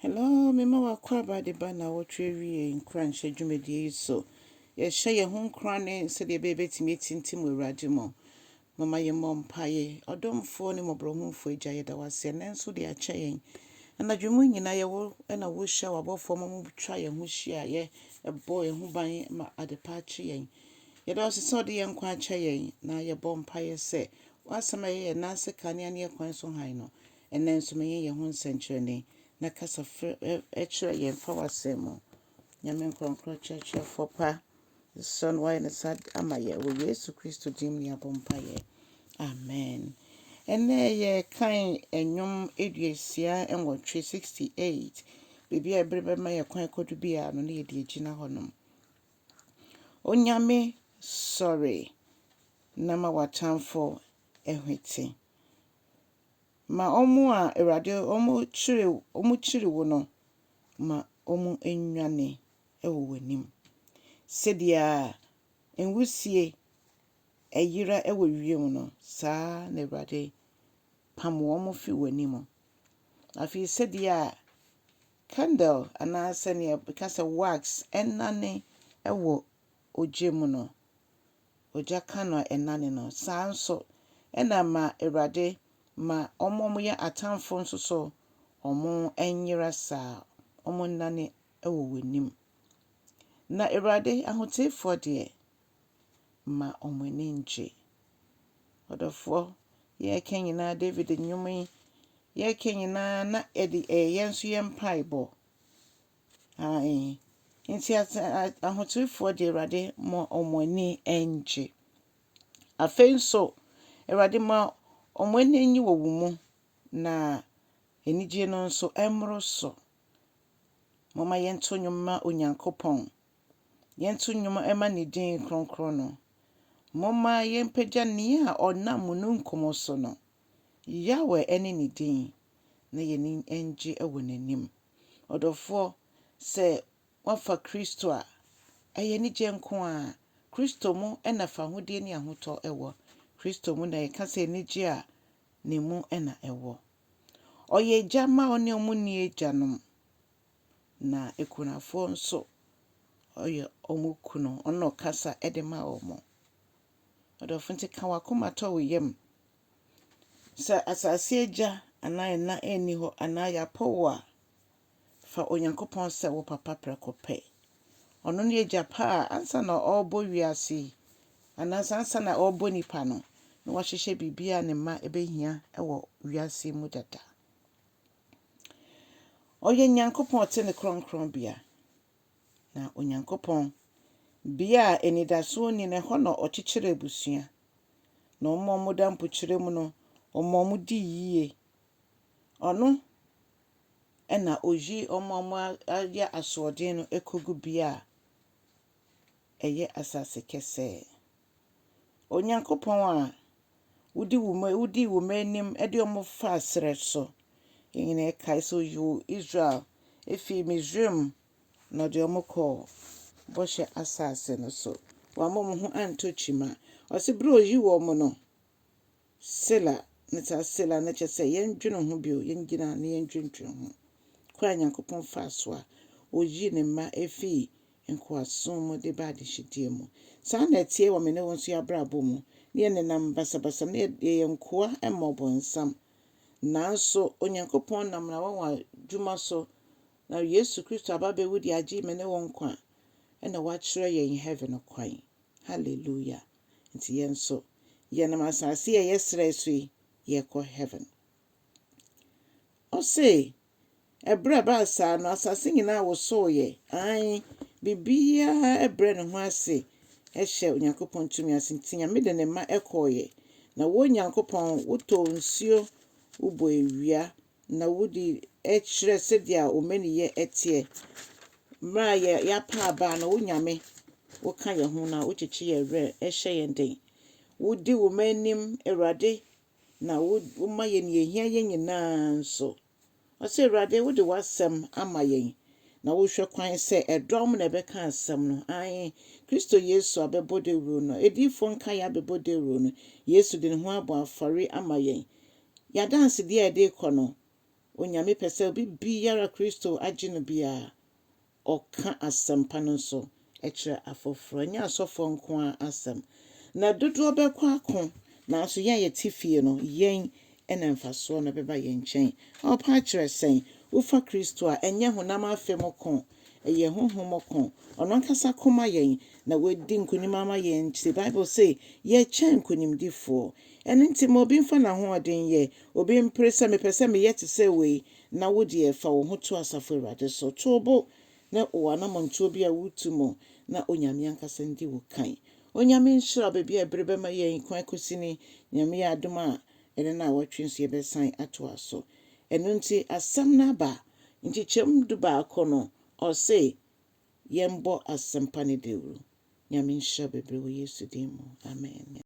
Hello, mema w'akwaaba de ba nnawɔtwe awie nkuranhyɛ dwumadie yi so. Yɛhyɛ yɛn ho nkuran sɛdeɛ ɛbɛyɛ bɛtumi atintim wɔ Awurade mu. Mama yɛmmɔ mpaeɛ. Ɔdomfoɔ ne mmɔborɔhunufoɔ Agya, yɛda wo ase ɛnnɛ nso de akyɛ yɛn. Anadwo mu nyinaa yɛwɔ ɛna wohyɛ w'abɔfoɔ ma motwa yɛn ho hyiaeɛ, ɛbɔ yɛn ho ban ma adepa akye yɛn. Yɛda wo ase sɛ ɔde yɛn nkwa akyɛ yɛn na yɛbɔ mpaeɛ sɛ w'asɛm a ɛyɛ yɛn nan ase kanea ne yɛn kwan so hann no, ɛnnɛ nso ma yɛn yɛn ho nsɛnkyerɛnne na kasa frɛ ɛkyerɛ yɛn fa w'asɛm mu. Nyame nkorɔnkorɔ kyerɛkyerɛfoɔ pa, sɔ no wayɛ ne sa ama yɛn wɔ Yesu Kristo din mu yɛabɔ mpaeɛ. Amen. Ɛnnɛ yɛkan nnwom 68, 68. Baabi a ɛbere bɛma yɛ kwan kɔdu biara no na yɛde agyina hɔnom. Onyame sɔre na ma w'atamfo ɛhwete. Ma ɔmo a Awurade ɔmo kyere wo no, ma ɔmo nnwane ɛwɔ w'anim. Sɛdeɛ nwusie ɛyera ɛwɔ wiem no, saa na Awurade pam wɔn fi w'anim. Afei sɛdeɛ candle anaasɛ nea yɛka sɛ wax ɛnane ɛwɔ ogya mu no, ogya ka no a ɛnane no, saa nso ɛna ma Awurade ma ɔmo a wɔyɛ atamfo nso so ɔmo nyera saa, ɔmo nnane ɛwɔ w'anim. Na Awurade ahoteefoɔ deɛ, ma ɔmo ani ngye. Ɔdɔfoɔ, yɛreka nyinaa David nnwom yi, yɛreka nyinaa na ɛde ɛyɛ yɛn nso yɛn mpaebɔ. Ae. Nti ahoteefoɔ deɛ Awurade ma ɔmo ani ngye. Afei nso, Awurade ma ɔmo ani nye wɔ wo mu na anigye no nso ɛmmoro so. Momma yɛnto nnwom mma Onyankopɔn. Yɛnto nnwom mma ne din kronkron no. Momma yɛmpagya nea ɔnam mununkum so no. Yahweh ne ne din na yɛn ani ngye wɔ n'anim. Ɔdɔfoɔ, sɛ woafa Kristo a, ɛyɛ anigye nko ara. Kristo mu na fahodie ne ahotɔ wɔ. Kristo mu na yɛka sɛ anigye a, ne mu na ɛwɔ. Ɔyɛ agya ma ɔne ɔmo nni agyanom. Na akunafoɔ nso, ɔyɛ ɔmo kunu. Ɔno na ɔkasa de ma wɔn. Ɔdɔfo nti ka w'akoma tɔ wo yam. Sɛ asase agya anaa ɛna nni hɔ anaa yɛapɔ wo a, fa Onyankopɔn sɛ wo papa prɛko pɛ. Ɔno ne agya pa a ansa na ɔrebɔ wiase yi, anaasɛ ansa na ɔrebɔ nipa no, na wahyehyɛ biribiara a ne mma bɛhia wɔ wiase mu dada. Ɔyɛ Nyankopɔn a ɔte ne kronkronbea. Na Onyankopɔn, bea a anidasoɔ nni no, ɛhɔ na ɔkyekyere abusua. Na wɔn a wɔda mpokyerɛ mu no, ɔma wɔn di yie. Ɔno ɛna oyi wɔn a wɔayɛ asoɔden no kɔgu bea a ɛyɛ asase kɛsɛɛ. Onyankopɔn a wodi wo mma wodii wo mma anim de wɔn faa serɛ so. Yɛn nyinaa kae sɛ oyii wo Israel efii Misraim na ɔde wɔn kɔɔ bɔhyɛ asase no so. Wamma wɔn ho antɔ kyima. Ɔse bere a oyii wɔn no, Sela, ne saa Sela no kyerɛ sɛ yɛndwene ho bio, yɛngyina na yɛndwendwene ho. Kwan a Nyankopɔn faa so a oyii ne mma efii nkoasom mu de ba adehyedie mu. Saa na ɛteɛ wɔ me ne wo nso yɛn abrabɔ mu. Ne yɛnenam basabasa na yɛyɛ nkoa ma ɔbɔnsam. Nanso Onyankopɔn nam n'anwanwa dwuma so na Yesu Kristo aba abɛwu de agye me ne wo nkwa ɛna wakyerɛ yɛn heaven kwan. Hallelujah. Nti yɛn nso, yɛnam asase a ɛyɛ serɛ so yi, yɛrekɔ heaven. Ɔse, ɛberɛ a ɛbaa saa no, asase nyinaa wosooeɛ. Ae, biribiara brɛ ne ho ase ɛhyɛ Onyankopɔn tumi ase nti Nyame de ne mma ɛkɔɔeɛ. Na wo Nyankopɔn, wotɔɔ nsuo, wobɔ ewia, na wode ɛkyerɛ sɛdeɛ omaniyɛ ɛteɛ. Mmerɛ a yɛ yɛapa aba no, wo Nyame, woka yɛn ho na wokyekye yɛn werɛ, ɛhyɛ yɛn den. Wodi wo mma anim, Awurade, na woma yɛn nea ehia yɛn nyinaa nso. Ɔsɛ Awurade, wode w'asɛm ama yɛn, na wohwɛ kwan sɛ ɛdɔm na ɛbɛka asɛm no. Ae, Kristo Yesu abɛbɔ dawuro no, adiyifoɔ nkaeɛ abɛbɔ dawuro no. Yesu de ne ho abɔ afɔre ama yɛn. Yɛadansedeɛ a yɛde rekɔ no, Onyame pɛ sɛ obi biara Kristo agye no biara, ɔka asɛmpa no nso kyerɛ afoforɔ. Ɛnyɛ asɔfoɔ nko ara asɛm. Na dodoɔ bɛkɔ ako, nanso yɛn a yɛte fie no, yɛn na mfasoɔ no bɛba yɛn nkyɛn. Ɔpa akyerɛ sɛn? Wofa Kristo a, ɛnyɛ honam afa mu ko, ɛyɛ honhom ko. Ɔno ankasa ko ma yɛn, na wadi nkonim ama yɛn nti, Bible se yɛkyɛn nkonimdifoɔ. Ɛno nti ma obi mfa n'ahoɔden yɛ, obi mpere sɛ mepɛ sɛ meyɛ te sɛ wei, na wo deɛ fa wo ho to asafo Awurade so. To wo bo na wɔ anammɔntuo bi a wotu mu, na Onyame ankasa ndi wo kan. Onyame nhyira wo baabi a ɛbere bɛma yɛn kwan kɔsi ni. Nyame yɛ adom a, ɛne nnawɔtwe nso yɛbɛsan atoa so. Ɛno nti asɛm no aba nkyekyɛm 11 no, ɔse yɛmbɔ asɛmpa no dawuro. Nyame nhyira bebree wɔ Yesu din mu. Amen.